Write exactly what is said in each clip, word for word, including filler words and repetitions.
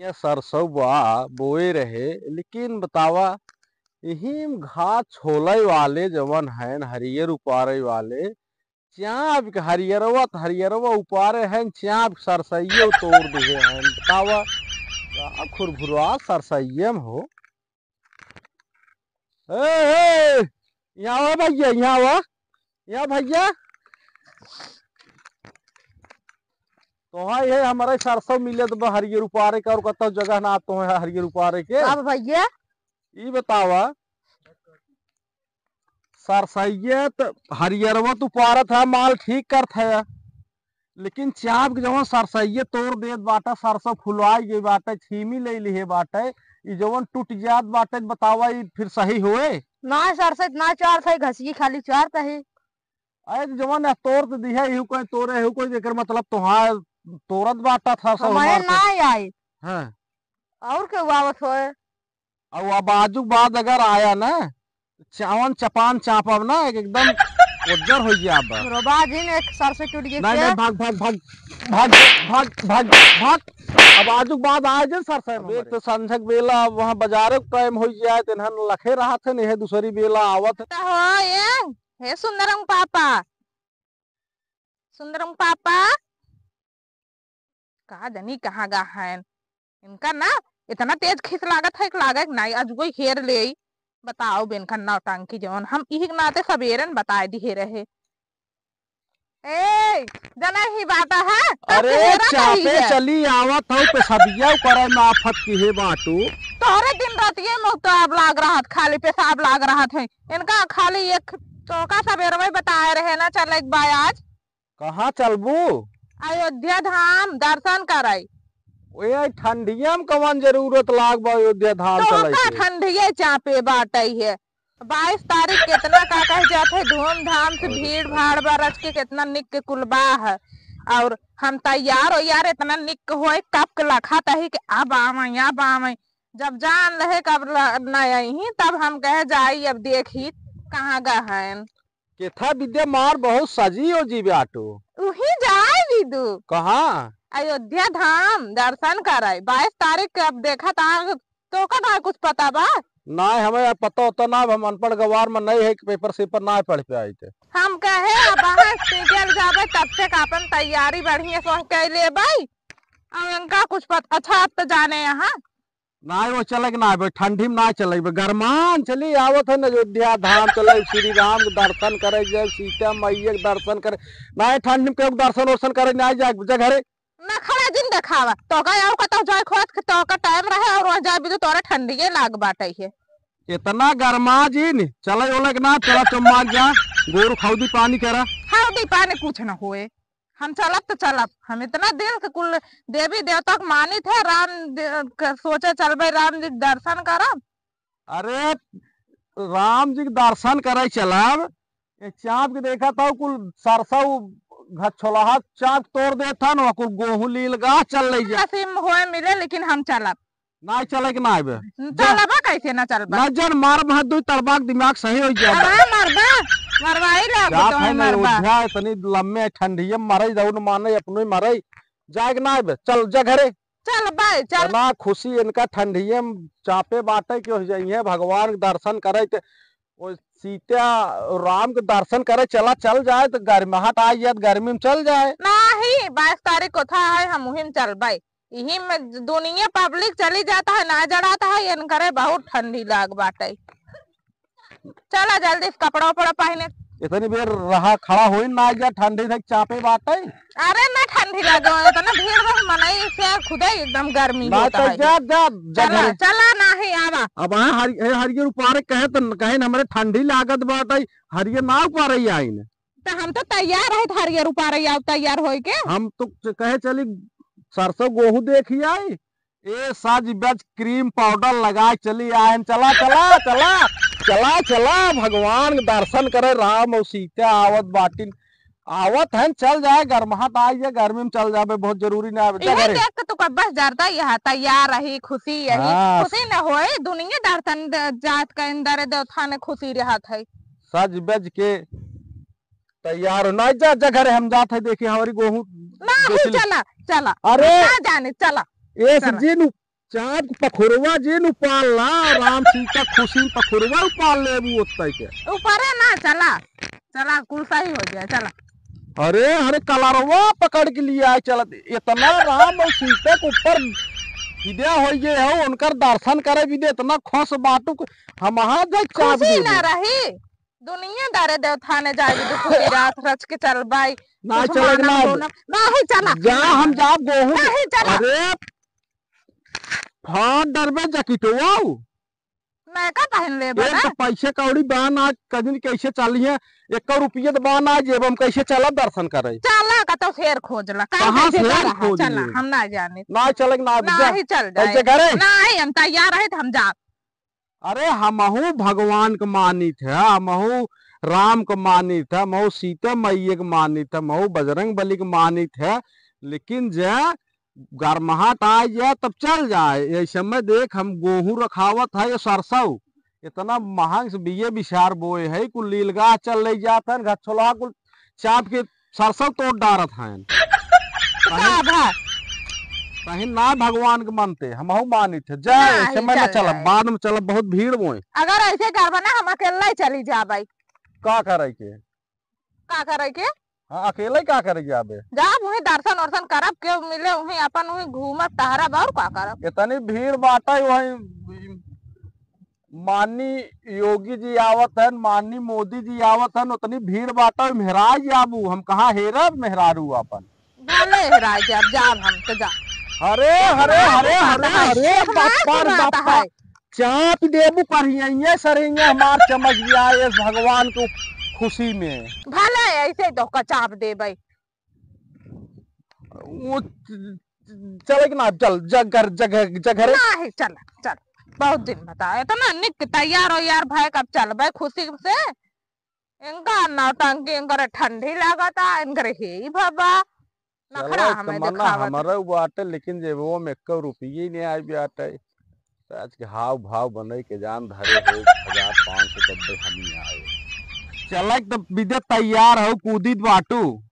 ये सरसों बा, बोए रहे, लेकिन बतावा, यही घास छोले वाले जवन हैं, हरियर उपारे वाले, चाप के हरियरवा त हरियरवा उपारे हैं, चाप के सरसइये तोड़ दिहे हैं। बतावा, का खुरभुरवा सरसइये में हो? ए, ए, यहाँ आवा भैया, यहाँ आवा, यहाँ भैया। तोहा ये हमारे सरसों मिले त बा हरियर उपारे के, और कतौ जगह ना तोहे हरियर उपारे के। अब भैया, ई बतावा, सरसइये त हरियरवा त उपारत है, माल ठीक करत है, लेकिन चाप के जवन सरसइये तोड़ देत बाटे, सरसों फुलवाई गई बाटे, छीमी ले लिहे बाटे, ई जवन टूट जात बाटे, बतावा, ई फिर सही होए? ना सरसों ना चारत है, घसिये खाली चारत है। अरे, त जवन है तोड़ त दिहे, इहू कोई तोड़े, इहू कोई, एकर मतलब तोहार तोड़त बाटा था, सब हमारे हमार तो ना आए। हाँ। और के आवत होए? अब, अब आजू के बाद अगर आया ना, चावन चपान चापब ना, एक-, एकदम उज्जर हो गया अब। रोबा जी ने एक सरसों टूट गई नहीं, के। नहीं, भाग, भाग, भाग, भाग, भाग, भाग, भाग। अब आजू के बाद आए जे सरसों अब में एक हमारे। तो संझक बेला, अब वहाँ बाजारे के टाइम हो गया है, तो इन्हन लखे रहा थे, नहीं है दूसरी बेला आवत है। तो हो ये, हे सुंदरम पापा, सुंदरम पापा, का जनी कहाँ गा हैं? इनका ना इतना तेज खीस लागत है कि लागे कि नाई, आज कोई हेर ले। बताओ बे, इनका नौटंकी जवन हम इही के नाते सबेरन बताए दिहे रहे। ए, जना ही बाटा है, तब अरे, तू हेरा चापे कही है। चली आवत हौ, पेशाबिया करे में आफत की हे बाटू। तोहरे दिन रातिये में तो आब लाग रहत, खाली पेशाब लाग रहत है। इनका खाली एक तोका सबेरवे बताए रहे ना, चले के बा आज। कहाँ चलबू? अयोध्या धाम दर्शन कराई। ओए, ठंडिया में कवन जरूरत लाग बा अयोध्या धाम तो चले का के? ठंडिये चापे बाटई है। बाईस तारीख कितना का कह जात है, धूमधाम से अरे भीड़ भाड़ बरच के कितना निक के कुल बा है। और हम तैयार हो यार, इतना निक होए, कब के लखा तही कि अब आवे, अब आवे। जब जान रहे कब ल-, न आई, तब हम कहे जाई, अब देखी कहाँ गहन। केथा विद्या मार बहुत सजी हो जी बाटू। उही जाए दीदू। कहाँ? अयोध्या धाम दर्शन कराए। बाईस तारीख के अब देखा ता, तो का ना कुछ पता बा? ना, हमें यार पता होता ना, अब हम अनपढ़ गवार में नहीं है कि पेपर सेपर ना पढ़ पे आई थे। हम कहे अब वहाँ से निकल जाबे, तब तक अपन तैयारी बढ़िया से कर लेबै। अब इनका कुछ पता, अच्छा, आप तो जाने यहाँ। नाय, वो चले के नाय बे, ठंडी में नाय चले बे, गरमान चली आवत है न, अयोध्या धाम चले, श्री राम के दर्शन करे जाए, सीता मैया के दर्शन करे। नाय, ठंडी में केहू के दर्शन वर्शन करे नाय जाए, जा घरे। नखरा जिन देखावा, तो का और कतौ जाए खोत के तो का टाइम रहे और वहाँ जाए भी तो तोरा ठंडिये लाग बाटे है। इतना गरमा जिन, चले ओले के ना, चला चुम्मा जा, गोरू खौदी पानी करा। खौदी पानी कुछ न होए। हम चलब तो चलब, हम इतना दिन से कुल देवी देवता के मानित है, राम दे-, के सोचे चलबे, राम जी के दर्शन करब। अरे, राम जी के दर्शन करे चलब, ये चाप के देखा था, कुल सरसों घछोलहा चाप तोड़ देत था न, कुल गोहूं लील गा चल ले जा। नसीब में होए मिले, लेकिन हम चलब। नाय चले के नाय बे। चलबा कैसे ना चलबा? ना जन मारब हाथ दुई तड़बा के दिमाग सही हो जाए। अरे मरबा, मरवाई ले अब जात तो है ना मरबा। अयोध्या, इतनी लम्बे ठंडिये में मरे, जौन माने अपनो ही मरे। जाए के नाय बे, चल जा घरे। चल बे, चल। इतना खुशी इनका ठंडिये में चापे बाटे कि हो जाइए भगवान के दर्शन करे ते वो सीता राम के दर्शन करे चला, चल जाए तो गर्माहट आ जाए, गर्मी में चल जाए। नाही, बाईस तारीख को था है, हम उही में चलबे। इही में दुनिया पब्लिक चली जाता है, ना जड़ाता है, इनकरे बहुत ठंडी लाग बाटे। चला जल्दी से कपड़ा उपड़ा पहने। इतनी बेर रहा, खड़ा होई ना जा, ठंडी से चापे बाटे। अरे ना ठंडी लागे, इतना भीड़ में मनई से खुदे एकदम गर्मी ना होता तो है। जा, जा, जा चला, घरे। चला नाही आवा। अब हाँ, हरि-, हे हरियर उपारे कहे तो कहे न हमरे ठंडी लागत बाटे, हरियर ना उपारे आइन। तो हम तो तैयार है, हरियर उपारे आओ, तैयार होई के। हम तो च-, कहे चली सरसों गोहूं देखी आई, ए सज बज क्रीम पाउडर लगाए चली आयन, चला, चला, चला, चला, चला, भगवान के दर्शन करे, राम और सीता आवत बाटिन, आवत हन, चल जाए, गर्माहट आई है, गर्मी में चल जाबे, बहुत जरूरी ना आवे, जा इहे घरे। देख के तू कब बस जरता, यहाँ तैयार रही, खुशी यही, हाँ। खुशी न होए, दुनिया दर्शन द-, जात का इंदर देवता ने खुशी रहत है। सज बज के तैयार हो ना, जा, जा घरे, हम जात है, देखी हमारी गोहूं ना, बेच ले। चला, चला। अरे, ना जाने, चला। ए चला। सज्जी नु, चाप पखुरवा जिन उपाल ला, राम सीता खुशी में पखुरवा उपाल लेबू ओत्तै के। ऊपरे ना, चला, चला, कुल सही हो जाए, चला। अरे, अरे, कलरवा पकड़ के लिए आए चलत, इतना राम और सीता के ऊपर फिदा हो गए हो, उनकर दर्शन करे भी दे, इतना खुश बाटू के, हम वहाँ जाए चाप खुशी देबू। ना रही, दुनिया दारे देव थाने जाए भी, दुख की रात रच के चल बाई। ना कुछ चले, मानम ना। गोनम, नहीं चला। जा, हम जाब गोहूँ। नहीं चला। अरे, फाड़ डरबे जकिटवा। नयका पहिन ले एक बना। तो पैसे कौड़ी बा ना, कदिन कैसे चली है, एक रुपये तो बा ना जेब, हम कैसे चला दर्शन करे? चला, कतौ शेर खोज ला, काम कहाँ कैसे शेर कर रहा? खोज चला, ले? हम ना जाने। ना चले, ना जा। नहीं चल जाए। कैसे करे? नहीं, हम तैयार है तो हम जा। अरे, हमहू भगवान के मानित है, हमहू राम के मानित है, हमहू सीता मैया के मानित है, हमहू बजरंग बली के मानित है, लेकिन जे गरमाहट आ जाए तब चल जाए। ये समय देख, हम गोहूँ रखावत है, ये सरसों इतना महंग से बिये बिसार बोए है, कुल लीलगा चल ले जात है, घछोलहा कुल चाप के सरसों तोड़ डारत हैं। का भा? कहीं ना भगवान के मानते, हमहू मानित है। जा, ना, ऐसे ही में ना चल चलब, जाए। बाद में चलब, बहुत भीड़ बोए। अगर ऐसे करबा ना, हम अकेला ही चली जाबै। का करे के? का करे के? हाँ, अकेले का करे जाबे? जा, वहीं दर्शन वर्शन करब, केहू मिले, वहीं अपन वहीं घूमब टहरब, और का करब? इतनी भीड़ बाटे, वहीं माननीय योगी जी आवत हैं, माननीय मोदी जी आवत हैं, उतनी भीड़ बाटे, मेहराज आबू, हम कहाँ हेरब मेहरारू अपन? भले हेराय जाब, जाब हम तो जा। अरे, अरे, अरे, अरे, अरे, बाप रे, बाप रे। चाप देबू करियइये सरिये हमार चमक गया इस भगवान के खुशी में। भले ऐसे तो का चाप देबै। वो च-, च-, चले कि ना, चल, जग घर, जग, जग घरे। नाही, चल, चल। बहुत दिन बता, इतना निक तैयार हो यार भाई, कब चलबै खुशी से? इनका नौटंकी, इनकर ठंडी लागता, इनकर हे ही भवा। नखरा चलो, हमें तमन्ना देखावत। हमरे बाटे, लेकिन जेबो में एक्को रुपये नहीं आए बाटे। आज के हाव भाव बने के जान धरे हो, हजार पाँच सौ डब्बे हम ही आए। चला एकदम बिदे तैयार हो, कूदित बाटू।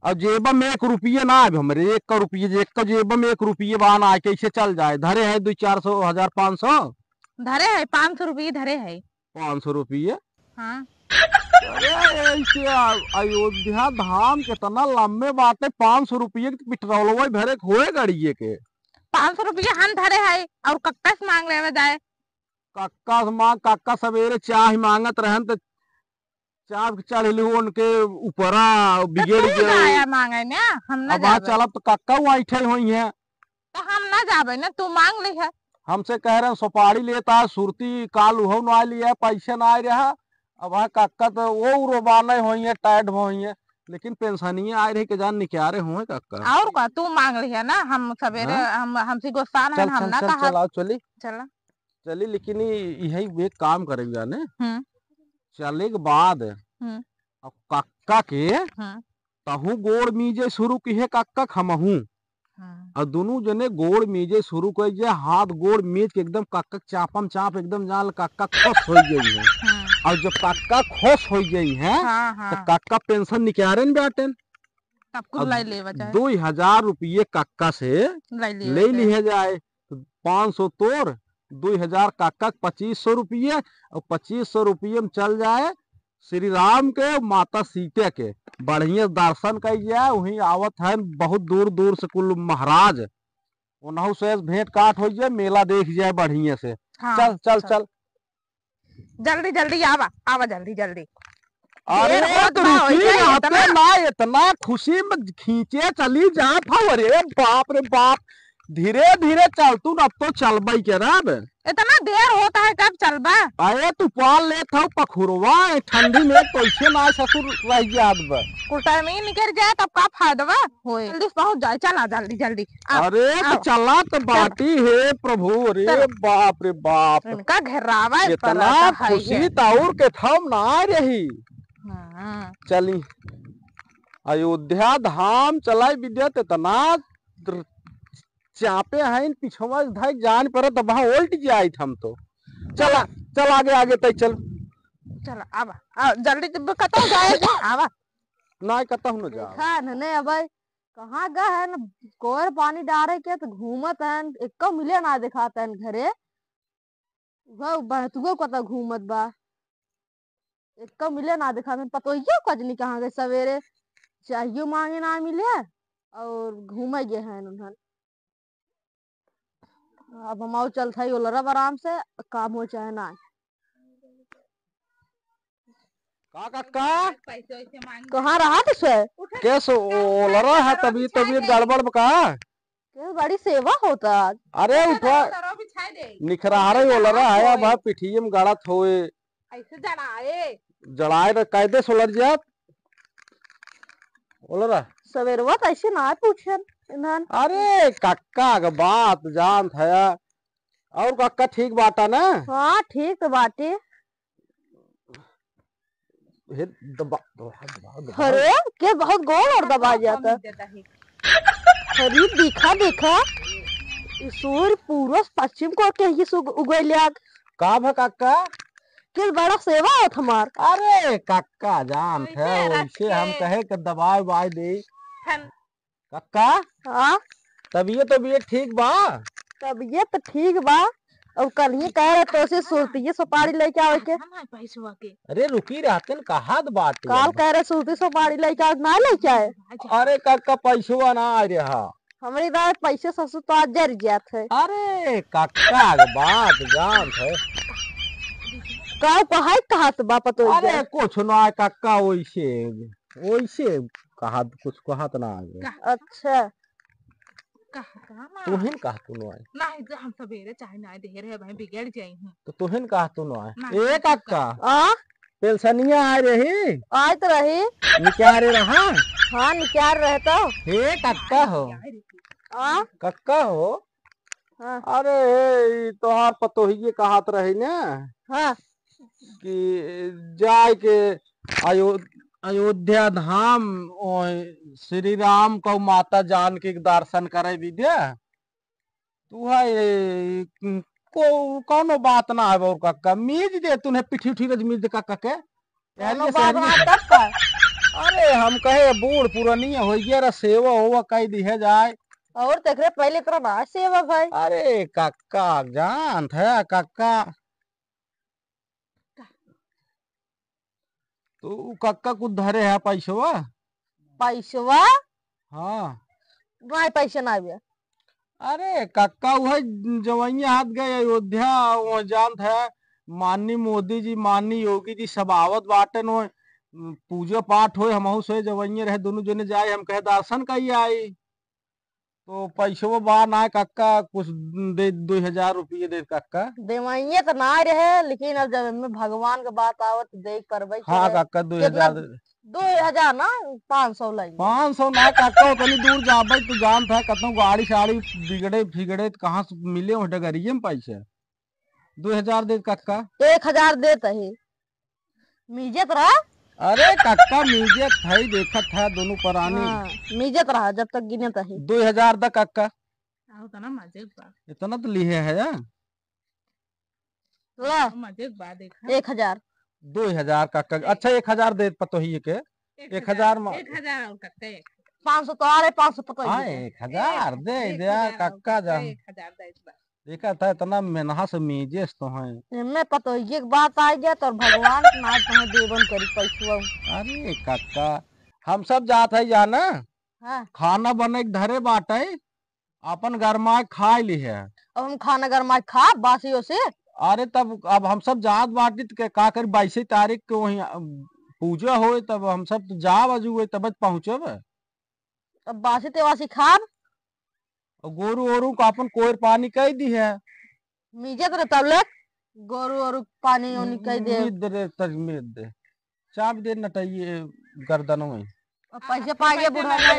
अब जेबा में एक रुपये ना आए हमरे, एक का रुपये, एक का जेबा में एक रुपये बा ना आए, कैसे चल जाए? धरे है दो चार सौ, हजार पाँच सौ। धरे है, पाँच सौ रुपये धरे है। पाँच सौ रुपये? हाँ। अरे, ऐसे आ-, अयोध्या धाम कितना लम्बे बाटे, पाँच सौ रुपये के पेट्रोलवा भरे के होए गाड़िए के। पाँच सौ रुपये हम धरे है और कक्का से मांग लेवे जाए। कक्का से मांग, कक्का सवेरे चाह मांगत रहन त चाह के चढ़ लिहु उनके ऊपरा, तो बिगड़ तू गए। जाया मांगे ना, हम ना अब वहाँ जाबे। चलब तो कक्का वहाँ बैठे हुई हैं। तो हम ना जाबे ना, तू मांग लिहे। हमसे कह रहे हैं, सुपारी लेता है, सुरती काल उहो ना लिया, पैसे ना आए रहा। अब हाँ, कक्का तो वो रोबाने होइए, टाइट होइए, लेकिन पेंशनिया आए रही के जान निकारे हुए कक्का। और का, तू मांग लिहे ना, हम सवेरे, हाँ? हम, हमसे गुस्सा नहीं, चल, हम चल, ना चल, कहा। चल, आओ, चली। चला। चली, लेकिन ई, यही एक काम करेंगे जाने। हम्म। चले के बाद हम्म। अब कक्का के हम्म। तहू गोड़ मीजे शुरू किहे कक्का क हमहू। हाँ। और दोनों जने गोड़ मीजे शुरू कर जे, हाथ गोड़ मीज के एकदम कक्का क चापम चाप एकदम जान ल कक्का खुश हो गई है। हाँ। और जब कक्का खुश हो गई है, हाँ, तो हाँ। कक्का पेंशन निकारे न बाटेन। तब कुल अब लाई लेवा जाए। दो हजार रुपये कक्का से लाई लेवा ले जाए। लिहे जाए। तो पाँच सौ तोर, दो हजार कक्का क पच्चीस सौ रुपये, और पच्चीस सौ रुपये में चल जाए श्री राम के, माता सीता के बढ़िया दर्शन कई जाए। वहीं आवत हैं बहुत दूर दूर से कुल महाराज, उन्हों से भेंट काट हो जाए, मेला देख जाए बढ़िया से। हाँ, चल, चल, चल। चल। जल्दी, जल्दी आवा, आवा जल्दी, जल्दी। अरे, देर होत तो बा, रुकी ओइसे रहते इतना ना, इतना खुशी में खींचे चली जात हौ। अरे बाप रे बाप, धीरे धीरे चल तू, अब तो चलबई के रब। इतना देर होता है, कब चलबा? अरे, तू पाल लेत हौ पखुरवा, ठंडी में कैसे ना ससुर रह जात बा। कुल टाइम ही निकल जाए, तब का फायदा बा? होए। जल्दी से पहुंच जाए, चला जल्दी, जल्दी। आओ, अरे, तो आओ। चला तो चल। बाटी, हे प्रभु, अरे चल। बाप रे बाप। इनका घेरावा है, इतना पराता है खुशी ये। तो और के थाम ना रही। हाँ। चली, अयोध्या धाम चलाई विद्या, तो इतना द्र-, चापे हैं, पिछवा धाई जान पर तो वहाँ उल्ट जाइत हम तो। चला, चल आगे, आगे तय चल। चला, आवा, आ, जल्दी जब कतौ जाए, आवा। ना, कतौ न जा। देखा न, ने अबे। कहाँ गए हैं? कोयर पानी डारे के तो घूमत हैं, एको मिले ना दिखाते हैं घरे। उहो बहतुओ कतौ घूमत बा, एको मिले ना दिखाते हैं। पतोहियो कजनी कहाँ गए सवेरे, चाहियो मांगे ना मिले और घूमे गए हैं उन्हन। अब हम आउ चलत हई ओलरब आराम से, काम हो चाहे ना। का कक्का? पैसे वैसे मांग कहाँ रहा तो से? उठा के सो उठा ओलरा है, उठा तबीयत, बिछाई तबीयत दे। गड़बड़ बा का? के बड़ी सेवा होता आज। अरे उठा उठा, ओलरा बिछाई दे। निखरारे ओलरा है, अब है। पिठिये में गड़त होए। ऐसे जड़ाए। जड़ाए न कायदे से ओलर जात। ओलरा। सवेरवा तो ऐसे ना पूछन इन्हन। अरे कक्का के बात जानत है। और कक्का ठीक बाटा ना? हाँ, ठीक तो बाटे। हे दबा, दबा, दबा, दबा। अरे, के बहुत गोल और दबा जाता। अरे, देखा, देखा। ई सूर्य पूरब पश्चिम को के ये सुग-, उगैले आग। का भा कक्का? के बड़ा सेवा होत हमार। अरे, कक्का जानत है, वैसे हम कहे के दबाए उबाए दे। कक्का, हाँ? तबियत, तबियत ठीक बा? तबियत ठीक बा। अब कल ही कह रहे तो से सुरती सुपारी लेके आवे के। हम है पैसवा के। अरे रुकी रहते न, कहा त बात काल बा। कह रहे सुरती सुपारी लेके आवे, ना लेके आए। अरे कक्का पैसवा ना आ रहा। हमरे दादा पैसे ससुर तो आज जर जात है। अरे कक्का के बात जानत है। का पहाई कहा से बापा तो अरे इधर? कुछ ना है कक्का, वैसे, वैसे कहा, कुछ कहा त ना है। अच्छा। कहा, कहा ना? तोहिन कहा तू ना है। नहीं, तो हम सवेरे चाहे ना दे रहे भाई, बिगड़ जाई हूँ। तो तोहिन कहा तू ना है। नहीं, ए तो कक्का। आ? पेलसनिया आ रही? आइत रही। निकारे रहा? हाँ, निकार रहे तो। हे कक्का हो। आ? कक्का हो? हाँ। अरे, ई तोहार पतोहिए कहत रही ने हाँ। कि जाए के अयो-, अयोध्या धाम, ओए श्री राम कौ माता जानकी के दर्शन करे विद्या। तू है, ए, को-, कौनो बात ना है और कक्का, मीज दे तूने पिठी उठी रज मीज दे कक्का के। कौनो बात ना तब का? अरे, हम कहे बूढ़ पुरानी हो गया रे, सेवा होवा कई दिहे जाए। और तेकरे पहले इतना ना सेवा भाई। अरे, कक्का, जानत है, कक्का। तू कक्का कुछ धरे है पैसवा? पैसवा? हाँ। भाई, पैसे ना आवे। अरे, कक्का, उहे जवैया हाथ गए अयोध्या, वो जानत है, माननीय मोदी जी, माननीय योगी जी सब आवत बाटेन, वो पूजा पाठ होए, हमहू से जवैये रहे, दुनू जने जाए, हम कहे दर्शन कई आई। तो पैसवा बा ना कक्का, कुछ दे, दो हजार रुपये दे कक्का। देवाइये तो ना रहे, लेकिन अब जब एमे भगवान के बात आवत, दे करबै हाँ करबै। कक्का, दो हजार। दो हजार ना, पाँच सौ लगी। पाँच सौ ना कक्का, उतनी दूर जाबै, तू जानत है, कतनो गाड़ी साड़ी बिगड़े फिगड़े, तो कहाँ से मिले हो डगरिये में पैसे? दो हजार दे कक्का। एक हजार देत है। मीजत रहा। अरे कक्का, मीजत है, देखत है दोनों परानी। हाँ, मीजत रहा, जब तक गिनत है। दो हजार दा कक्का। आओ, इतना मजे बा। इतना तो लिहे है यार। ला। मजे बा, देखा। एक हजार। दो हजार कक्का। दे। अच्छा, एक हजार दे पतोहिए के। एक हजार। एक हजार मा-, एक हजार और कक्का, एक। पाँच सौ तो आ रहे, पाँच सौ पतोहिए हाँ, के। एक हजार एक, दे एक दे यार, हजार और कक्का कक्का, जा। एक हजार दे बा। देखा था, इतना मेनहा से मीजेस तो हैं। एमे पतोहिए के बात आ गया, तो भगवान के नाम तुम्हें देवन करी पैसवा। अरे कक्का, हम सब जात है जाना। हाँ। खाना बने के धरे बाटे, अपन गरमाए खाए ली है। अब हम खाना गरमाए खा, बासी ओसी। अरे तब अब हम सब जात बाटी, तो के का करी, बाईस तारीख के वहीं, अ, पूजा होए, तब हम सब तो जाब आजू होए, तब पहुँचब। अब बासी तेवासी खाब। और गोरू ओरू का अपन कोयर पानी कई दी है। मीजत रहे तब ले, गोरू ओरू पानी ओनी कई दे। मीज दे रे, तज मीज दे। चाप दे नटइये गर्दनों में। अब पैसे पाइए बुढ़ा जाए।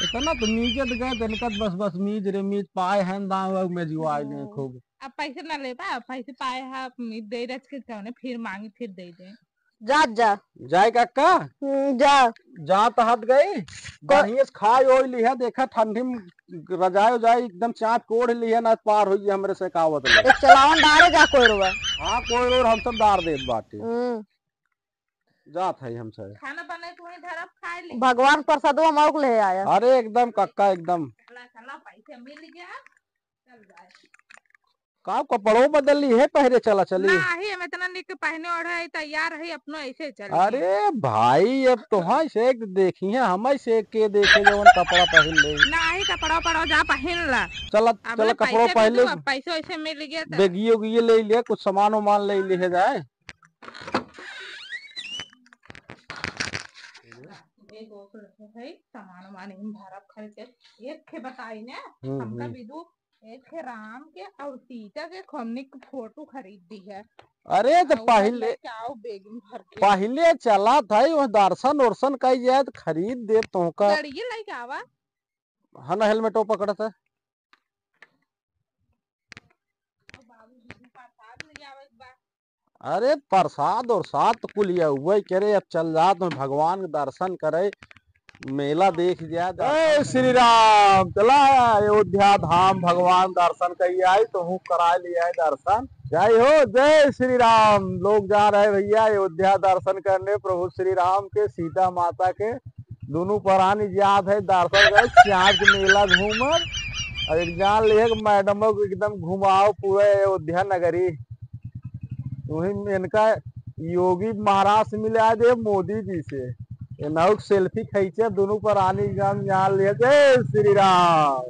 इतना तो मीजत गए, तो इनका बस, बस मीज रे मीज पाए हैं, दाम अब में जुआई नहीं हम्म। खूब। अब पैसे ना लेबा, अब पैसे पाए हैं, अब मीज दे रच के जाने, फिर मांगी, फिर दे दे। जात जा। जाए कक्का? हम्म, जा। जात हाथ गई। को- बढ़िया से खाए ओए लिहे, देखा ठंडी में रजाए जाए एकदम चाप के ओढ़ लिहे, ना पार होइए हमरे से कहावत ले। एक चलावन डारे जा कोयरवा। हाँ, कोयर और हम सब डार देत बाटे। हम्म। जात है हमसे। खाना बने तो वहीं धरब, खाए ली। भगवान प्रसादो हम आउक ले आया। अरे एकदम कक्का, एकदम। चला, चला, पैसे मिल गया, चल जाए। का कपड़ो बदल ली है, पहरे चला चली। नाही, हम इतना निक पहने ओढ़े है, तैयार है, अपनो ऐसे चल। अरे भाई, अब तो हाँ से एक देखी है, हम से के देखे जवन कपड़ा पहन ले। नाही, कपड़ा पड़ा जा पहन ला। चला, अब चला, ले कपड़ो पैसे पहन दे ले। दो, अब पैसो ऐसे मिल गया तो। बेगियो गियो ले ले, कुछ सामान उमान ले ले जाए। एगो है सामान उमान इन भरब खरीद के, एक खे बताई ने, हम्म, हमका हम्म। बिदु एक खे राम के और सीता के हमनी के फोटो खरीद दी है। अरे तो और पहले, लेके आओ बैग में भर के। पहले चला था, वह दर्शन उर्शन कई जाए तो खरीद दे तोहका। गाड़िए लेके आवा। हाँ ना, हेलमेटो पकड़त है। और बाबू जी प्रसाद ले आवे के बा। अरे प्रसाद उरसाद तो कुल ये हुआ ही करे, अब चल जात में भगवान के दर्शन करे, मेला देख जाए। जय श्री राम। चला अयोध्या धाम भगवान दर्शन कई आई, तो हूँ करा लिया है दर्शन। जय हो, जय श्री राम। लोग जा रहे भैया अयोध्या दर्शन करने, प्रभु श्री राम के, सीता माता के, दोनों परानी जात है दर्शन करे, चाँद के मेला घूमब। और एक जान लिहे कि मैडम को एकदम घुमाओ पूरे अयोध्या नगरी। वही इनका योगी महाराज से मिला दे मोदी जी से, ये नौक सेल्फी खींचे, दोनों परानी एकदम जान लिहे। जय श्री राम।